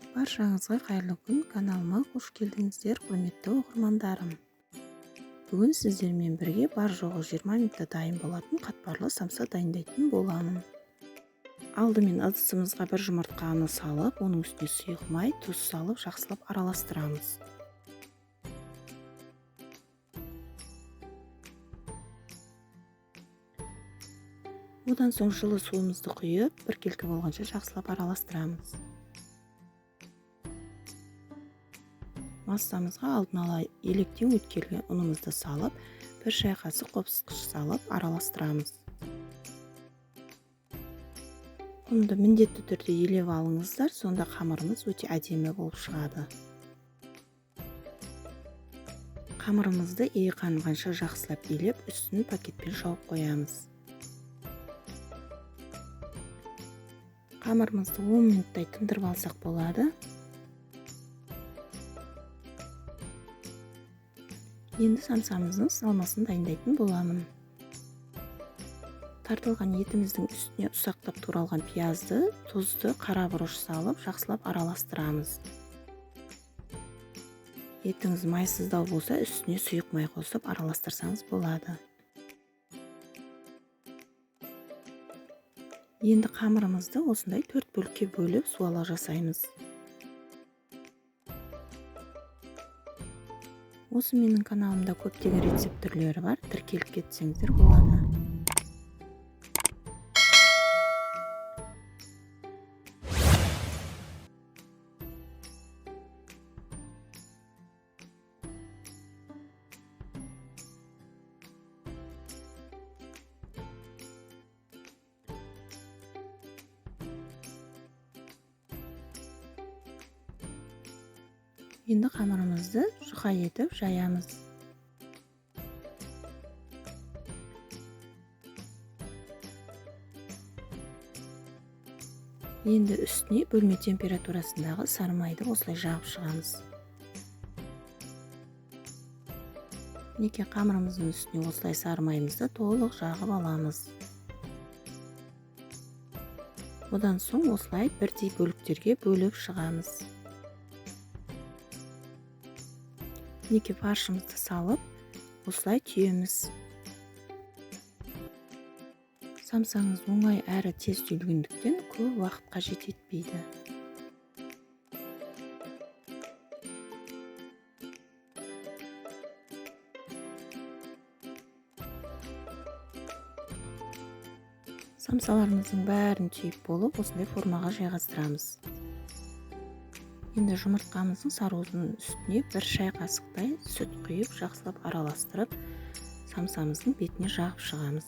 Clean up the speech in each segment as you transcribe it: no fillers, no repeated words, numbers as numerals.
Баршаңызға қайырлы күн, каналыма қош келдіңіздер, құрметті оқырмандарым. Бүгін сіздермен бірге бар жоғы 20 минутта дайын болатын қатпарлы самса дайындайтын боламын. Алдымен ыдысымызға бір жұмыртқаны салып, оның үстіне сұйық май, тұз салып, жақсылап араластырамыз. Одан соң жылы суымызды құйып, біркелкі болғанша жақсылап араластырамыз. Массамызға алдын ала електен өткерілген ұнымызды салып, бір шай қасық қопсытқыш салып араластырамыз. Ұнды міндетті түрде елеп алыңыздар, сонда қамырымыз өте әдемі болып шығады. Қамырымызды иі қанғанша жақсылап елеп, үстін пакетпен жауып қоямыз. Қамырымызды 10 минуттай тындырып алсақ болады. Енді самсамыздың салмасын дайындайтын боламын. Тартылған етіміздің үстіне ұсақтап туралған пиязды, тұзды, қара бұрыш салып, жақсылап араластырамыз. Етіңіз майсыздау болса, үстіне сұйық май қосып араластырсаңыз болады. Енді қамырымызды осындай 4 бөлікке бөліп суала жасаймыз. Осы менің каналымда көптеген рецепт түрлері бар, тіркеліп кетсеңіздер болады. Енді қамырымызды жұқа етіп жаямыз. Енді үстіне бөлме температурасындағы сары майды осылай жағып шығамыз. Мінекей қамырымыздың үстіне осылай сары майымызды толық жағып аламыз. Одан соң осылай бірдей бөліктерге бөліп шығамыз. Мінекей фаршымызды салып, осылай түйеміз. Самсаңыз оңай әрі тез түйілгендіктен көп уақыт қажет етпейді. Самсаларымыздың бәрін түйіп болып, осындай формаға жайғастырамыз. Енді жұмыртқамыздың сарыуызының үстіне бір шай қасықтай сүт құйып, жақсылап араластырып, самсамыздың бетіне жағып шығамыз.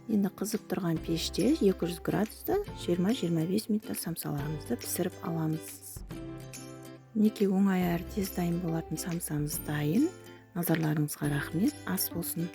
Енді қызып тұрған пеште 200 градуста 20-25 минутта самсаларымызды пісіріп аламыз. Мінекей оңай әрі тез дайын болатын самсамыз дайын. Назарларыңызға рахмет. Ас болсын.